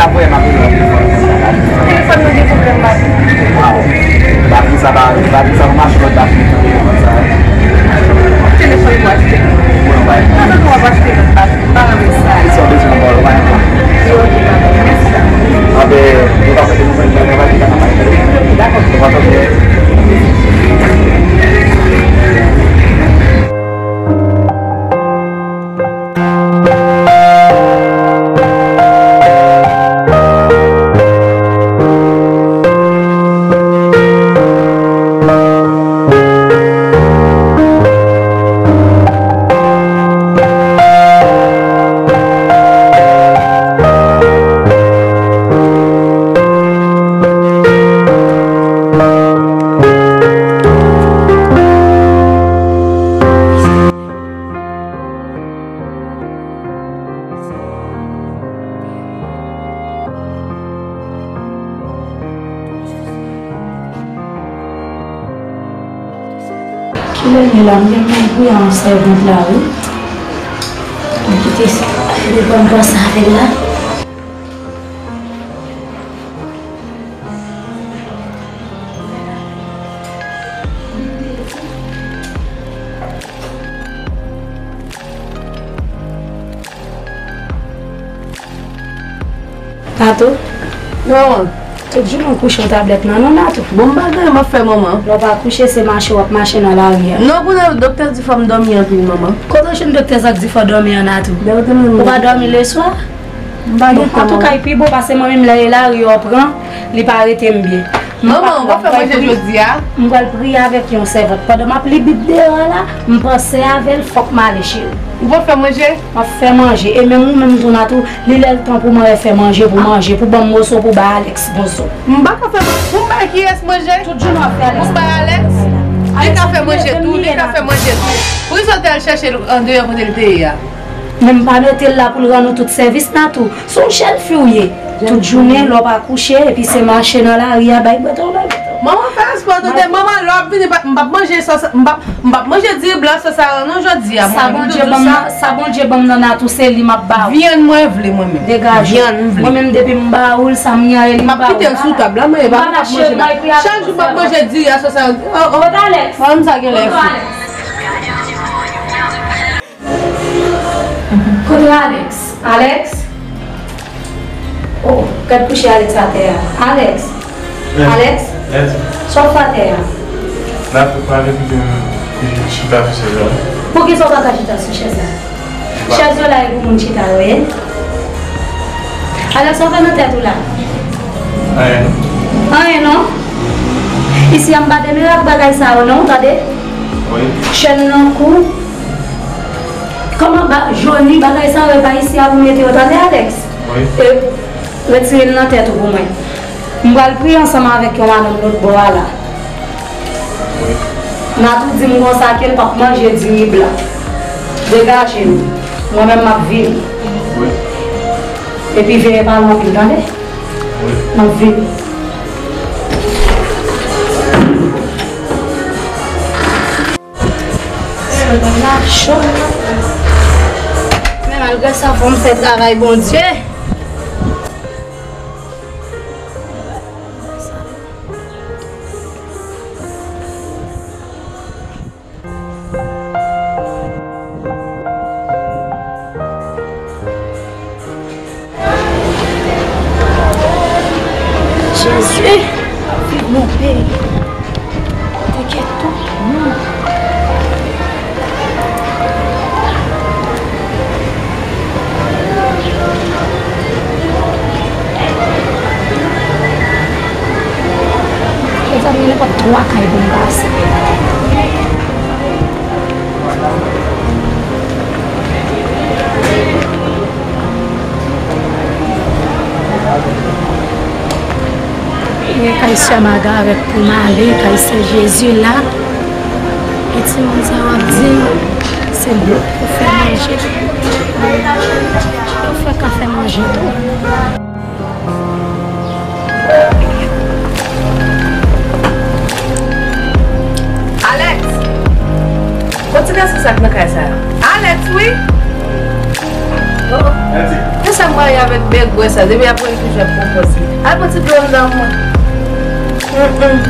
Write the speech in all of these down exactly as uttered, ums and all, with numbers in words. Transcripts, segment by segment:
Apre, m ap rele w telefòn konsa la. Telefòn mwen gen pwoblèm batri. Batri sa pa, batri sa pa mache, lòt batri nan telefòn sa. Telefòn pou achte. Pou nou bay. Pandan nou ap achte lòt batri, pa renmen sa. Kisa w bezwen nan bòl, ou pa gen pwoblèm. Yo, ok, pa gen, mèsi. Anben, nou pa fè de nouvèl, nou pa fè de nouvèl. Dakò. Ou pa tande. Kilè l ye la? M gen pou m priye yon sèvant la, wi. M kite sa. Li ban m pase avè l la. Natou? Manman. Tout jounen w kouche w tablèt nan, non, Natou? Bon, m pa gen anyen m ap fè, manman. Lè w pa kouche, se mache w ap mache nan lari a. Non, kounye a, doktè di fò m dòmi anpil, manman. Kote w jwenn doktè sa k di fò w dòmi an, Natou? Ou pa dòmi leswa? M pa gen tan, manman. Bon, antouka, li pi bon, paske mwen menm, lè e lari yo pran, li pa rete m byen. Manman, ou pa fè manje jodi a? M pral priye avèk yon sèvant. Pandan m ap li Bib deyò a la, m panse avè l, fòk m ale, cheri. Ou pa fè manje? M ap fè manje. E menm ou menm tou, Natou, li lè l tan pou mwen fè manje, pou manje, pou ban m moso, pou bay Alex moso. M pa ka fè manje. Pou m bay kiyès manje? Tout jounen w ap fè Alex. Pou m bay Alex? Li ka fè manje tou, li ka fè manje tou. Poukisa w te al chèche l andeyò kote l te ye a? Men m pa mete l la pou l rann ou tout sèvis, Natou. Se yon jèn fi w ye. Tout jounen, lè w pa kouche, epi se mache nan lari a, bay bwè tonbe, bay bwè tonbe. Manman, fè respè w tande. Manman, lè w ap vini, pa, m p ap manje sòs, m p ap, m p ap manje diri blan sòs a yo non jodi a. Sa Bondye ban m nan, sa Bondye ban m nan, Natou, se li m ap ba ou. Vyann mwen vle mwen menm. Degaje. Vyann m vle. Mwen menm, depi m ba ou l, sa m gen an, e li m ba ou. M ap kite l sou tab la, men pa m p ap manje la. Chak jou m ap manje diri a sòs a yo. Oh, oh. Kote Alex? Manman, sa gen lè fou. Kote Alex? Alex? Oh, gad kouche Alex atè a. Alex? Alex? Sa w fè atè a? Natou, pale pou m chita sou chèz la. Poukisa w pa ka chita sou chèz la? Chèz yo la e pou moun chita yo ye. Alò, sa w fè nan tèt ou la? Anyen non. Anyen non? Isi a m pa demere ak bagay sa yo non, tande? Wi. Chèn nan kou. Kòman ba, joni, bagay sa yo e pa isi a pou mete yo, tande, Alex? Wi. E, retire l nan tèt ou pou mwen. M pral priye ansanm avèk yon madanm lòt bò a la. Wi. Natou di m konsa ke l p ap manje diri blan. Degaje nou. Mwen menm m ap vini. Wi. Epi veye pale anpil, tande? Wi. M ap vini. Bagay la cho. Men malgre sa, fò m fè travay Bondye. Jezi, viv mon peyi. Te gen tout moun. Mezanmi, nenpòt twa kay pou m pase. E kay sè Magarèt pou m ale, kay sè Jezi la. E timoun sa yo ap di m, se lòt pou fè manje. Yo fè ka fè manje tou. Alex! Kontinye sou sa k nan kay sa a. Alex, wi! Oh, oh. Sa m marye avèk bègwè sa, depi apre l toujou ap pran pòz li. Al pran ti dlo anndan mwen. Mm, mm.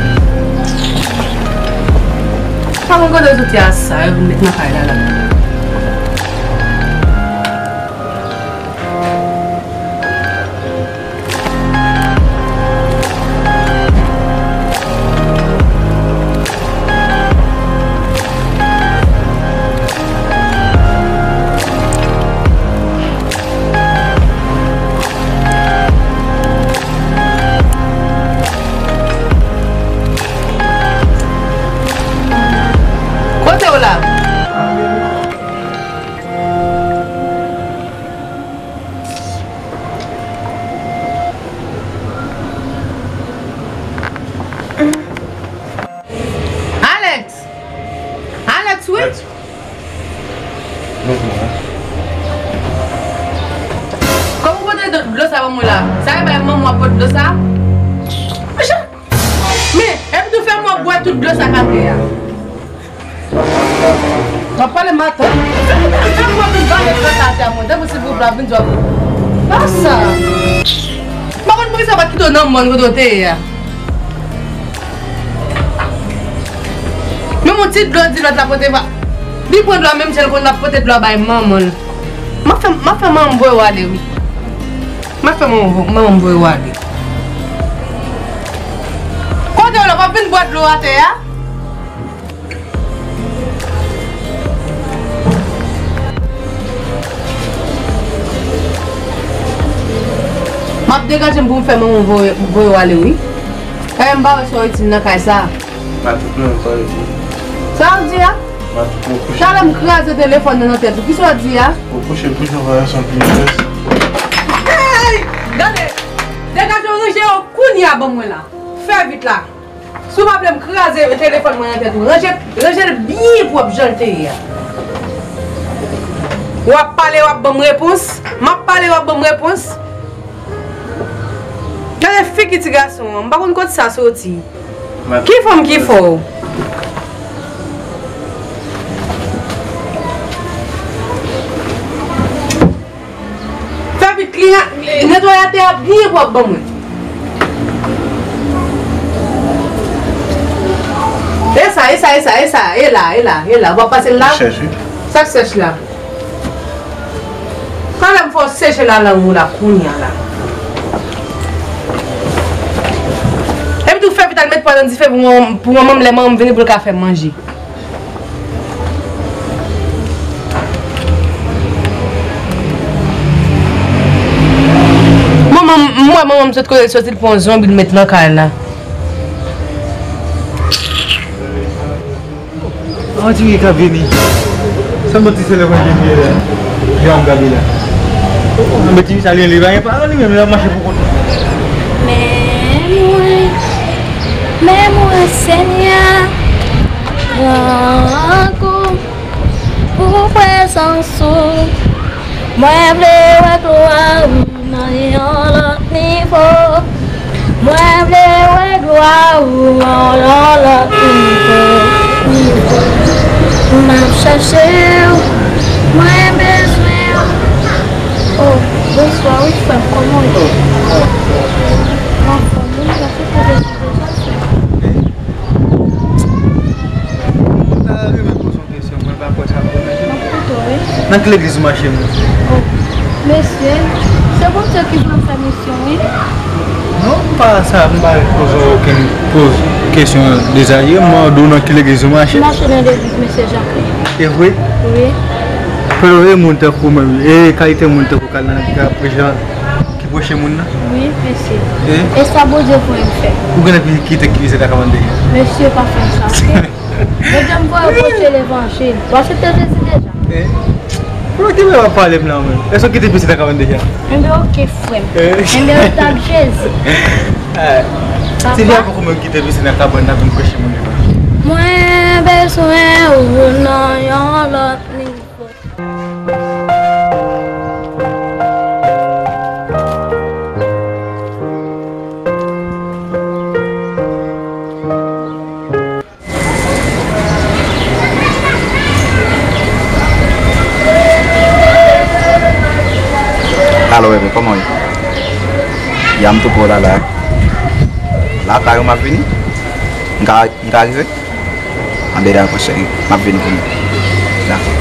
Pa konn kote soti a sa, yo vin met nan kay la la. Kote w la? Alex! Alex, wi! Alex. Kòman w pote dlo sa ban mwen la? Sa e bay manman w ap pote dlo sa? Monchè! Men, epi tou fè mwen bwè tout dlo sa k atè a. W ap pale matant. Fè mwen vin vale dlo sa atè a mwen. Depi silvouplè, vin di w ap. Pa sa. M pa konn poukisa w pa t kite w nan mòn kote w te ye a. Menm yon ti dlo di lòt la pote pa. Li pran dlo a menm jan l konn l ap pote dlo a bay manman l. M ap fè, m ap fè manman m voye w ale, wi. M ap fè manman, manman m voye w ale. Kote w la, w ap vin bwè dlo atè a? M ap degaje m pou m fè manman voye, voye w ale, wi. Paske m pa wè sa w itil nan kay sa. Matik mwen pa itil. Sa w di a? Matik mwen kouche. Talè m kraze telefòn nan nan tèt ou. Kisa w di a? Ou kouche, kouche, w pa yon santiman. Hey! Gade! Degaje w, ranje yo kounye a ban mwen la. Fè vit la. Si w pa vle m kraze telefòn mwen nan tèt ou, ranje, ranje l byen pwòp jan l te ye a. W ap pale, w ap ban m repons. M ap pale, w ap ban m repons. Gade figi ti gason an, m pa konn kot sa soti. Ki fanm ki fè w? Fè vit, kliyan, netwaye atè a byen pwòp ban mwen. E sa, e sa, e sa, e sa, e la, e la, e la. W ap pase l la? Chèch, wi. Sa k sèch la? Talè m fè w seche lalang ou la, kounye a la. Epi tou fè vit al met pwa nan dife pou manman, pou manman m lè manman m vini pou l ka fè m manje. Manman m, m wè manman m sot kote l soti, l pran yon zonbi, l met nan kay la. On dirait k ap vini. Sa m santi se lè mwen vini la. Jan m gade la. Anben ti fi sa li, li pa gen paran li menm, li ap mache pou kont li. Men mwen, men mwen, Senyè, gran kou pou prezans ou. Mwen vle wè glwa ou nan yon lòt nivo. Mwen vle wè glwa ou nan yon lòt nivo. M ap chache w, mwen bezwen w. Oh, bonswa wi frè m, kòman w ye? Anfòm wi, sa se pou deja frè m. Mwen ta renmen poze w kesyon, mwen pa kwè sa pou mwen. M ap koute w, wi. Nan ki legliz ou mache menm? Oh, mesye, se Bondye ki voye m fè misyon, wi. Non, m pa sa, m pa poze w okenn poz, kesyon dezayre. M mande w nan ki legliz ou mache. M mache nan legliz Mesye Jak la. E vre? Wi. Fè w e moun tankou mwen, e kalite moun tankou w k al nan legliz la, preche ki preche moun nan? Wi, mesye. E? E sa Bondye voye m fè. Ou genlè kite pitit la ka vann deja. Mesye, pa fè m sa, oke? Bondye m voye w preche levanjil. Ou aksepte Jezi deja? E? Pou ki bagay w ap pale m la menm? Èske w kite pitit la ka vann deja? Enben, oke, frè m. E? Enben, ou t ap Jezi. Papa. Ti fi a poko menm kite pitit la ka vann nan vin preche moun levanjil. Mwen bezwen ou nan yon lòt nivo. Alo, bebe. Ya, m tou pran la la. La, kay ou m ap vini. M ka, m ka rive? Anben, dakò, cheri. M ap vini pou nou. Dakò.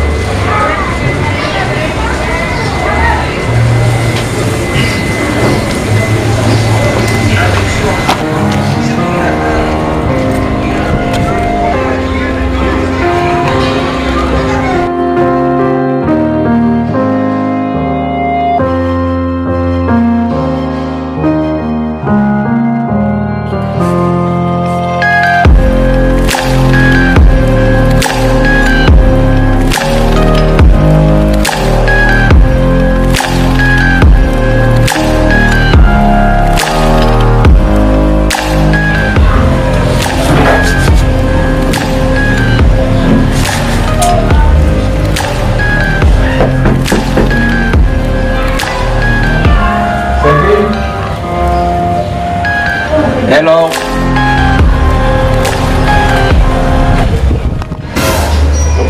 Hello.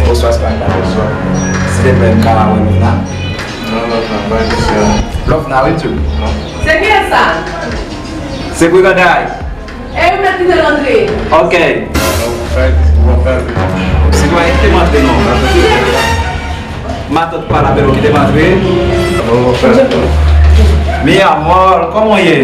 Bonswa, Spanka, bonswa. Silvouplè, m ka wè Lovna? Non, Lovna, pa isit la. Lovna, wi, tchou. Non. Se kiyès sa? Se Briganday. E wi, mèt kite l antre. Ok. Sitwayen, kite m antre non. Matant pa la, pero kite m antre. Mi amor, kòman w ye?